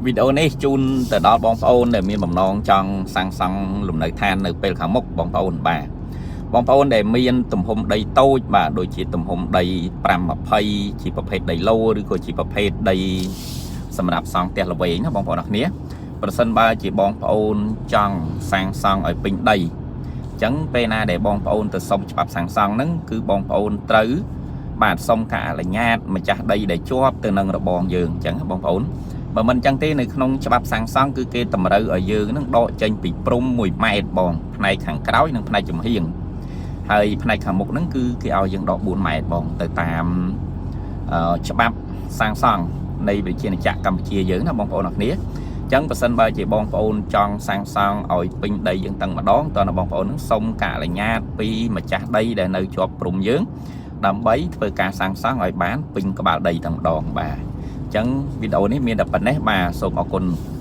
វីដេអូនេះជូនទៅដល់បងប្អូនដែលមានបំណងចង់សាងសង់លំនៅឋាននៅពេលខាងមុខបងប្អូនបាទបងប្អូនដែលមានទំហំដីតូចបាទដូចជាទំហំដី520ជាប្រភេទដីឡូឬក៏ជាប្រភេទដីសម្រាប់សង់ផ្ទះល្វែងណាបងប្អូនអរគ្នាប្រសិនបើជាបងប្អូនចង់សាងសង់ឲ្យពេញដីអញ្ចឹងពេលណាដែលបងប្អូនទៅសុំច្បាប់សាងសង់ហ្នឹងគឺបងប្អូនត្រូវបាទសុំការអនុញ្ញាតម្ចាស់ដីដែលជាប់ទៅនឹងរបងយើងអញ្ចឹងបងប្អូន បើមិនអញ្ចឹងទេនៅក្នុងច្បាប់សាងសង់គឺគេតម្រូវឲ្យយើងនឹងដកចេញពីព្រំ1ម៉ែត្របងផ្នែកខាងក្រោយនិងផ្នែកចំហៀងហើយផ្នែកខាងមុខហ្នឹងគឺគេឲ្យយើងដក4ម៉ែត្របងទៅតាមច្បាប់សាងសង់នៃប្រជាណាចក្រកម្ពុជាយើងណាបងប្អូនអរគ្នាអញ្ចឹងបើសិនបើជាបងប្អូនចង់សាងសង់ឲ្យពេញដីយើងតាំងម្ដងតើបងប្អូននឹងសុំការអនុញ្ញាតពីម្ចាស់ដីដែលនៅជាប់ព្រំយើងដើម្បីធ្វើការសាងសង់ឲ្យបានពេញក្បាលដីតែម្ដងបាទអញ្ចឹងវីដេអូនេះមានតែប៉ុណ្ណេះបាទសូមអរគុណ។